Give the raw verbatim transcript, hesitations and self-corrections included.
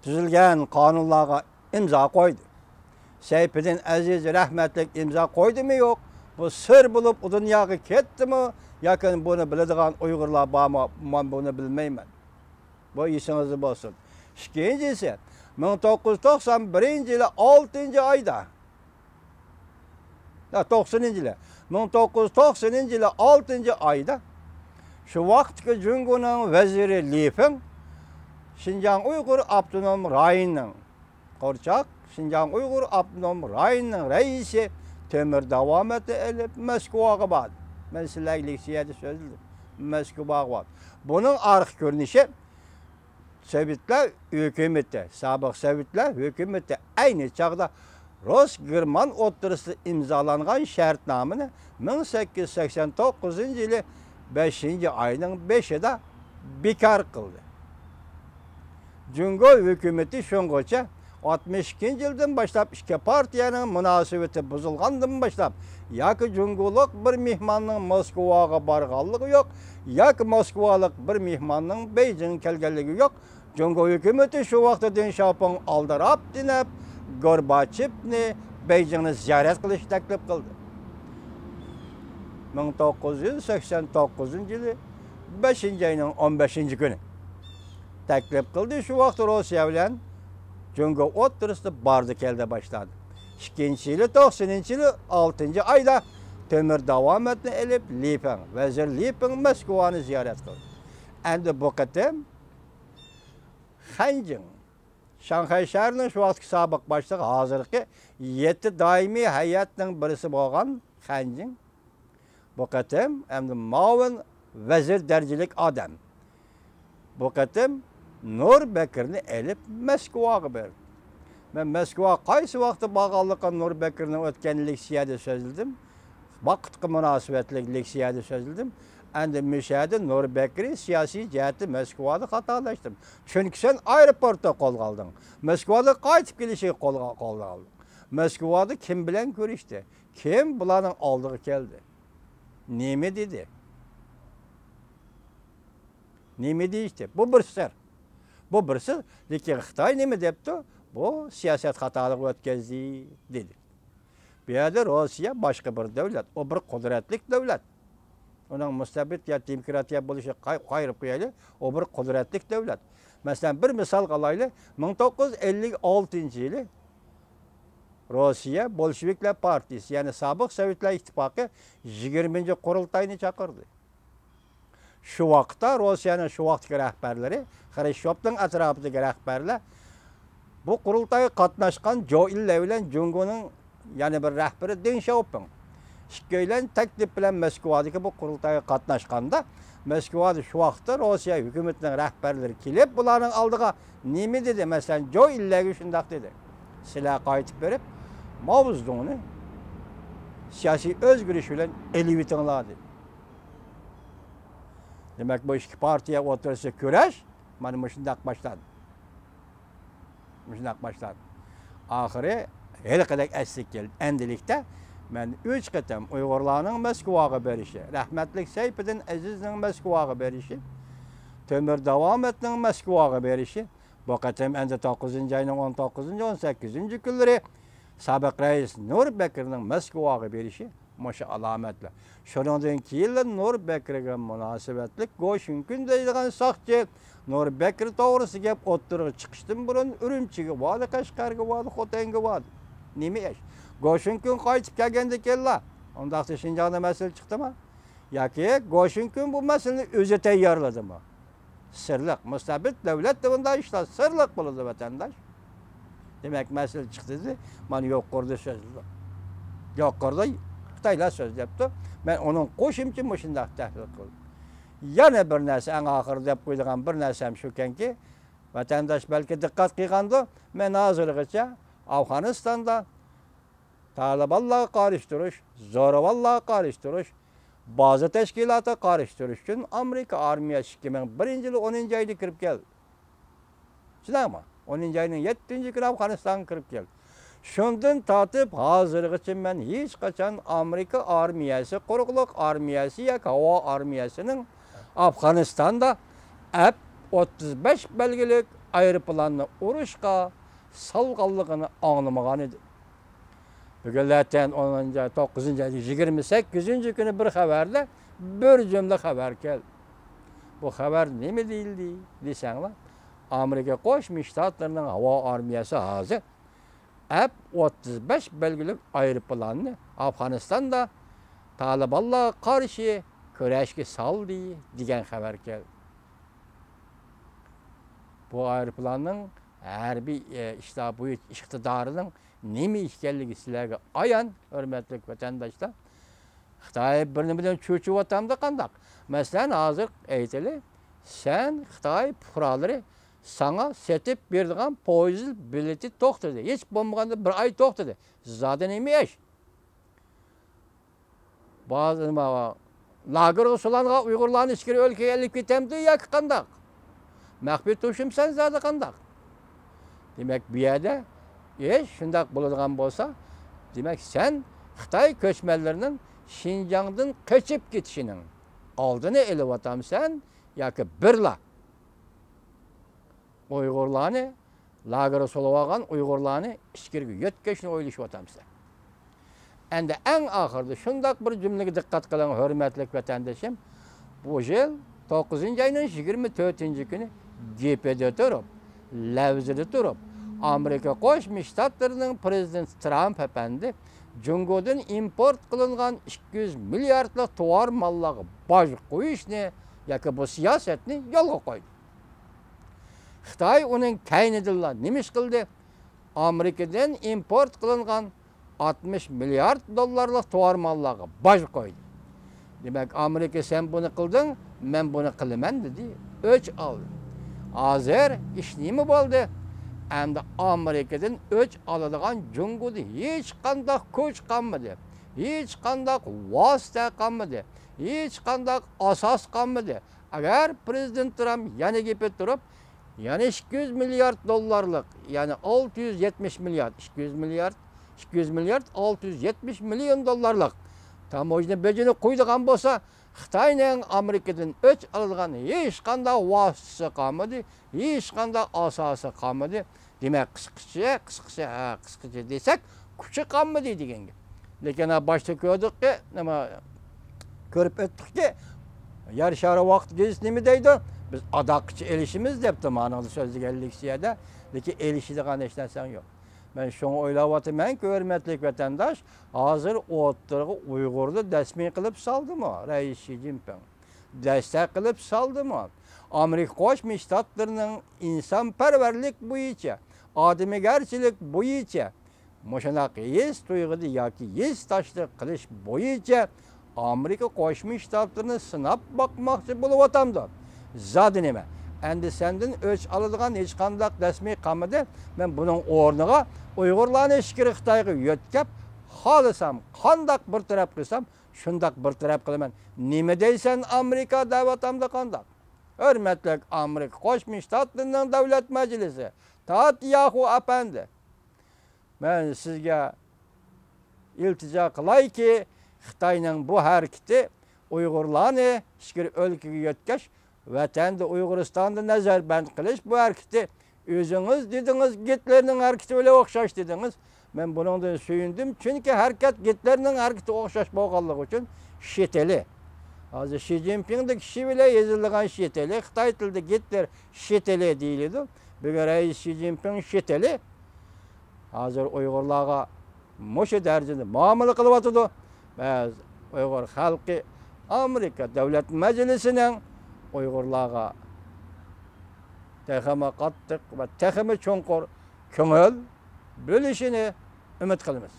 تۈزۈلگەن قانۇنلارغا ئىمزا قويدى. سەيپىدىن ئەزىز رەھمەتلىك ئىمزا قويدىمۇ يوق؟ بۇ سىر بولۇپ ئۇ دۇنياغا كەتتىمۇ ياكى بۇنى بىلىدىغان ئۇيغۇرلار بارمۇ؟ مەن بۇنى بىلمەيمەن. بۇ ئېسىڭىزدە بولسۇن. ئىككىنچىسى، مىڭ توققۇز يۈز توقسان بىرىنچى يىلى ئالتىنچى ئايدا، ھە، توقسىنىنچى يىلى، مىڭ توققۇز يۈز توقسىنىنچى يىلى ئالتىنچى ئايدا شۇ ۋاقىتتىكى جۇڭگونىڭ ۋەزىرى لى فېڭ شىنجاڭ ئۇيغۇر ئاپتونوم رايونىنىڭ قورچاق، شىنجاڭ ئۇيغۇر ئاپتونوم رايونىنىڭ رەئىسى تۆمۈر داۋامەتنى ئېلىپ، مەسكۇۋاغا باردى. مەن سىلەرگە لېكسىيەدە سۆزلىدىم. مەسكۇۋاغا باردى. بۇنىڭ ئارقا كۆرۈنۈشى سوۋېتلار ھۆكۈمىتى، سابىق سوۋېتلار ھۆكۈمىتى ئەينى چاغدا رۇس گېرمان ئوتتۇرىسىدا ئىمزالانغان شەرتنامىنى مىڭ سەككىز يۈز سەكسەن توققۇزىنچى يىلى بەشىنچى ئاينىڭ بېشىدا بىكار قىلدى. جۇڭگو ھۆكۈمىتى شۇڭغىچە ئاتمىش ئىككىنچى يىلدىن باشلاپ ئىككى پارتىيەنىڭ مۇناسىۋىتى بۇزۇلغاندىن باشلاپ، ياكى جۇڭگولۇق بىر مېھماننىڭ موسكۋاغا بارغانلىقى يوق، ياكى موسكۋالىق بىر مېھماننىڭ بېيجىڭغا كەلگەنلىكى يوق. جۇڭگو ھۆكۈمىتى شۇ ۋاقىتتا دېڭ شياۋپىڭ ئالدىراپ دېنەپ، گورباچېۋنى بېيجىڭنى زىيارەت قىلىشنى تەكلىپ قىلدى. مىڭ توققۇز يۈز سەكسەن توققۇزىنچى يىلى بەشىنچى ئاينىڭ ئون بەشىنچى كۈنى تەكلىپ قىلدى. شۇ ۋاقىتتا روسىيە بىلەن جۇڭگو ئوتتۇرىسىدا باردى كەلدى باشلاندى. ئىككىنچى يىلى، توقسىنىنچى يىلى ئالتىنچى ئايدا تۆمۈر داۋامەتنى ئېلىپ، لى فېڭ، ۋەزىر لى فېڭ مەسكۇۋانى زىيارەت قىلدى. ئەمدى بۇ قېتىم خەنجىڭ، شاڭخەي شەھىرىنىڭ شۇ ۋاقىتتىكى سابىق باشلىقى، ھازىرقى يەتتە دائىمىي ھەيئەتنىڭ بىرسى بولغان خەنجىڭ بۇ قېتىم ئەمدى مۇئاۋىن ۋەزىر دەرىجىلىك ئادەم. بۇ قېتىم نۇر بەكرىنى ئېلىپ مەسكۇۋاغا بەردى. مەن مەسكۇۋاغا قايسى ۋاقىتتا بارغانلىقىنى نۇر بەكرىنىڭ ئۆتكەن لېكسىيەدە سۆزلىدىم. ۋاقىتقا مۇناسىۋەتلىك لېكسىيەدە سۆزلىدىم. ئەمدى مۇشۇ يەردە نۇر بەكرى سىياسىي جەھەتتە مەسكۇۋادا خاتالاشتىم. چۈنكى سەن ئايروپورتتا قولغا ئالدىڭ. مەسكۇۋادا قايتىپ كېلىشىگە قولغا، قولغا ئالدىڭ. مەسكۇۋادا كىم بىلەن كۆرۈشتى؟ كىم بۇلارنىڭ ئالدىغا كەلدى؟ نېمە دېدى؟ نېمە دېيىشتى؟ بۇ بىر سىر. بۇ بىر سىر. لېكىن خىتاي نېمە دەپتۇ؟ بۇ سىياسەت خاتالىقى ئۆتكەزدى، دېدى. بۇ يەردە روسىيە باشقا بىر دۆلەت، ئۇ بىر قۇدرەتلىك دۆلەت. ئۇنىڭ مۇستەبىت يا دېموكراتىيە بولۇشى قاي-، قايرىپ قويايلى، ئۇ بىر قۇدرەتلىك دۆلەت. مەسىلەن، بىر مىسالغا ئالايلى، مىڭ توققۇز يۈز ئەللىك ئالتىنچى يىلى روسىيە بولشېۋىكلار پارتىيىسى، يەنى سابىق سوۋېتلار ئىتتىپاقى يىگىرمىنچى قۇرۇلتاينى چاقىردى. شۇ ۋاقىتتا روسىيەنىڭ شۇ ۋاقىتتىكى رەھبەرلىرى، خرۇشچوفنىڭ ئەتراپىدىكى رەھبەرلەر بۇ قۇرۇلتايغا قاتناشقان جوئىللەر بىلەن جۇڭگونىڭ يەنە بىر رەھبىرى دېڭ شياۋپىڭ ئىككىيلەن تەكلىپ بىلەن مەسكۇۋادىكى بۇ قۇرۇلتايغا قاتناشقاندا، مەسكۇۋادا شۇ ۋاقىتتا روسىيە ھۆكۈمىتىنىڭ رەھبەرلىرى كېلىپ، بۇلارنىڭ ئالدىغا نېمە دېدى؟ مەسىلەن، جوئىللەرگە شۇنداق دېدى: سىلەر قايتىپ بېرىپ، ماۋزېدۇڭنى سىياسىي ئۆزگىرىش بىلەن ئېلىۋېتىڭلار، دېدى. دېمەك، بۇ ئىككى پارتىيە ئوتتۇرىسىدا كۈرەش مانا مۇشۇنداق باشلاندى. مۇشۇنداق باشلاندى. ئاخىرى ھېلىقىدەك ئەسلىگە كەلدى. ئەمدىلىكتە مەن ئۈچ قېتىم ئۇيغۇرلارنىڭ مەسكۇۋاغا بېرىشى، رەھمەتلىك سەيپىدىن ئەزىزنىڭ مەسكۇۋاغا بېرىشى، تۆمۈر داۋامەتنىڭ مەسكۇۋاغا بېرىشى، بۇ قېتىم ئەمدى توققۇزىنچى ئاينىڭ ئون توققۇزىنچى، ئون سەككىزىنچى كۈنلىرى سابىق رەئىس نۇر بەكرىنىڭ مەسكۇۋاغا بېرىشى، مۇشۇ ئالامەتلەر. شۇنىڭدىن كېيىنلا نۇر بەكرىگە مۇناسىۋەتلىك گو شۈنكۈن دەيدىغان ساقچى نۇر بەكرى توغرىسىدا گەپ ئوتتۇرىغا چىقىشتىن بۇرۇن ئۈرۈمچىگە باردى، قەشقەرگە باردى، خوتەنگە باردى. نېمە ئىش؟ گو شۈنكۈن قايتىپ كەلگەندىن كېيىنلا ئۇنداقتا شىنجاڭدا مەسىلە چىقتىمۇ؟ ياكى گو شۈنكۈن بۇ مەسىلىنى ئۆزى تەييارلىدىمۇ؟ سىرلىق. مۇستەبىت دۆلەتتە بۇنداق ئىشلار سىرلىق بولىدۇ، ۋەتەنداش. دېمەك، مەسىلە چىقتى دېدى، مانا يۇقىرىدا سۆزلىدۇق. يۇقىرىدا خىتايلار سۆزلەپتۇ. مەن ئۇنىڭ قوشۇمچە مۇشۇنداق تەھلىل قىلدىم. يەنە بىر نەرسە، ئەڭ ئاخىرى دەپ قويىدىغان بىر نەرسەم شۇكەنكى، ۋەتەنداش بەلكى دىققەت قىلغاندۇ، مەن ھازىرغىچە ئافغانىستاندا تالىبانلارغا قارشى تۇرۇش، زورىۋانلارغا قارشى تۇرۇش، بازا تەشكىلاتىغا قارشى تۇرۇش ئۈچۈن ئامېرىكا ئارمىيەسى ئىككى مىڭ بىرىنچى يىلى ئونىنچى ئايدا كىرىپ كەلدى. شۇنداقمۇ؟ ئونىنچى ئاينىڭ يەتتىنچى كۈنى ئافغانىستانغا كىرىپ كەلدى. شۇندىن تارتىپ ھازىرغىچە مەن ھېچقاچان ئامېرىكا ئارمىيەسى، قۇرۇقلۇق ئارمىيەسى ياكى ھاۋا ئارمىيەسىنىڭ ئافغانىستاندا ئەپ ئوتتۇز بەش بەلگىلىك ئايروپىلاننى ئۇرۇشقا سالغانلىقىنى ئاڭلىمىغان ئىدى. بۈگۈنلەتەن ئونىنچى ئاي، توققۇزىنچى ئاي، يىگىرمە سەككىزىنچى كۈنى بىر خەۋەردە بىر جۈملە خەۋەر كەلدى. بۇ خەۋەر نېمە دېيىلدى دېسەڭلار، ئامېرىكا قوشما شتاتلىرىنىڭ ھاۋا ئارمىيەسى ھازىر ئەپ ئوتتۇز بەش بەلگىلىك ئايروپىلاننى ئافغانىستاندا تالىبانلارغا قارشى كۈرەشكە سالدى دېگەن خەۋەر كەلدى. بۇ ئايروپىلاننىڭ ھەربىي، ئە، ئىشلار بويىچە ئىقتىدارىنىڭ نېمە ئىكەنلىكى سىلەرگە ئايان، ھۆرمەتلىك ۋەتەنداشلار. خىتاي بىر نېمىدىن چۆچۈۋاتامدۇ قانداق؟ مەسىلەن، ھازىر ئېيتىلى، سەن خىتاي پۇقرالىرى ساڭا سېتىپ بېرىدىغان پويىز بېلىتى توختىدى. ھېچ بولمىغاندا بىر ئاي توختىدى. زادى نېمە ئىش؟ بازا نېمە، لاگېرغا سولانغان ئۇيغۇرلارنى ئىچكىرى ئۆلكىگە ئېلىپ كېتەمدۇ ياكى قانداق؟ مەخپىي تۇرۇشۇمسەن زادى قانداق؟ دېمەك، بۇ يەردە ئىش شۇنداق بولىدىغان بولسا، دېمەك، سەن خىتاي كۆچمەنلىرىنىڭ شىنجاڭدىن قېچىپ كېتىشىنىڭ ئالدىنى ئېلىۋاتامسەن ياكى بىرلا ئۇيغۇرلارنى، لاگېرغا سولىۋالغان ئۇيغۇرلارنى ئىچكىرىگە يۆتكەشنى ئويلىشىۋاتامسەن؟ ئەمدى ئەڭ ئاخىرىدا شۇنداق بىر جۈملىگە دىققەت قىلىڭ، ھۆرمەتلىك ۋەتەندىشىم. بۇ يىل توققۇزىنچى ئاينىڭ يىگىرمە تۆتىنچى كۈنى گېپىدە تۇرۇپ، لەۋزىدە تۇرۇپ، ئامېرىكا قوشما شتاتلىرىنىڭ پرېزىدېنتى ترامپ ئەپەندى جۇڭگودىن ئىمپورت قىلىنغان ئىككى يۈز مىلياردلىق تاۋار ماللارغا باج قويۇشنى ياكى بۇ سىياسەتنى يولغا قويدى. خىتاي ئۇنىڭ كەينىدىنلا نېمە ئىش قىلدى؟ ئامېرىكىدىن ئىمپورت قىلىنغان ئاتمىش مىليارد دوللارلىق تاۋار ماللارغا باج قويدى. دېمەك، ئامېرىكا، سەن بۇنى قىلدىڭ، مەن بۇنى قىلىمەن، دېدى. ئۆچ ئالدى. ھازىر ئىش نېمە بولدى؟ ئەمدى ئامېرىكىدىن ئۆچ ئالىدىغان جۇڭگودا ھېچقانداق كۈچ قالمىدى. ھېچقانداق ۋاسىتە قالمىدى. ھېچقانداق ئاساس قالمىدى. ئەگەر پرېزىدېنت ترامپ يەنە گېپىدە تۇرۇپ، يەنە ئىككى يۈز مىليارد دوللارلىق، يەنى ئالتە يۈز يەتمىش مىليارد، ئىككى يۈز مىليارد، ئىككى يۈز مىليارد ئالتە يۈز يەتمىش مىليون دوللارلىق تاموژنا بېجىنى قويىدىغان بولسا، خىتاينىڭ ئامېرىكىدىن ئۆچ ئالىدىغان ھېچقانداق ۋاسىتىسى قالمىدى، ھېچقانداق ئاساسى قالمىدى. دېمەك، قىسقىچە، قىسقىچە، ھە، قىسقىچە دېسەك، كۈچى قالمىدى دېگەن گەپ. لېكىن ھە، باشتا كۆردۇقكى، نېمە، كۆرۈپ ئۆتتۇقكى، يەر شارى ۋاقىت گېزىتى نېمە دەيدۇ؟ بىز ئاداققىچە ئېلىشىمىز دەپتۇ، مانىڭدا سۆزلىگەنلىكى يەردە. لېكىن ئېلىشىدىغان ھېچ نەرسەڭ يوق. مەن شۇڭا ئويلاۋاتىمەنكى، ھۆرمەتلىك ۋەتەنداش، ھازىر ئوتتۇرىغا ئۇيغۇرنى رەسمىي قىلىپ سالدىمۇ رەئىس شى جىنپىڭ؟ دەستەك قىلىپ سالدىمۇ؟ ئامېرىكا قوشما شتاتلىرىنىڭ ئىنسانپەرۋەرلىك بويىچە، ئادىمىگەرچىلىك بويىچە، مۇشۇنداق ھېس تۇيغۇدا ياكى ھېسداشلىق قىلىش بويىچە ئامېرىكا قوشما شتاتلىرىنى سىناپ باقماقچى بولۇۋاتامدۇ؟ زادى نېمە؟ ئەمدى سەندىن ئۆچ ئالىدىغان ھېچقانداق رەسمىي قالمىدى. مەن بۇنىڭ ئورنىغا ئۇيغۇرلارنى ئىچكىرى خىتايغا يۆتكەپ، خالىسام قانداق بىر تەرەپ قىلسام، شۇنداق بىر تەرەپ قىلىمەن. نېمە دەيسەن ئامېرىكا دەۋاتامدۇ قانداق؟ ھۆرمەتلىك ئامېرىكا قوشما شتاتلىرىنىڭ دۆلەت مەجلىسى، تاتياخۇ ئەپەندى، مەن سىزگە ئىلتىجا قىلايكى، خىتاينىڭ بۇ ھەرىكىتى ئۇيغۇرلارنى ئىچكىرى ئۆلكىگە يۆتكەش، ۋەتەندە ئۇيغۇرىستاندا نەزەربەند قىلىش بۇ ھەرىكىتى، ئۆزىڭىز دېدىڭىز، گىتلېرنىڭ ھەرىكىتى بىلەن ئوخشاش دېدىڭىز. مەن بۇنىڭدىن سۆيۈندۈم، چۈنكى ھەرىكەت گىتلېرنىڭ ھەرىكىتىگە ئوخشاش بولغانلىقى ئۈچۈن شىتېلى. ھازىر شى جىنپىڭدىكى شى بىلەن يېزىلغان شىتېلى، خىتاي تىلىدا گىتلېر شىتېلى دېيىلىدۇ. بۈگۈن رەئىس شى جىنپىڭ شىتېلى. ھازىر ئۇيغۇرلارغا مۇشۇ دەرىجىدە مۇئامىلە قىلىۋاتىدۇ. بەزى ئۇيغۇر خەلقى ئامېرىكا دۆلەت مەجلىسىنىڭ ئۇيغۇرلارغا تېخىمۇ قاتتىق ۋە تېخىمۇ چوڭقۇر كۆڭۈل بۆلۈشىنى ئۈمىد قىلىمىز.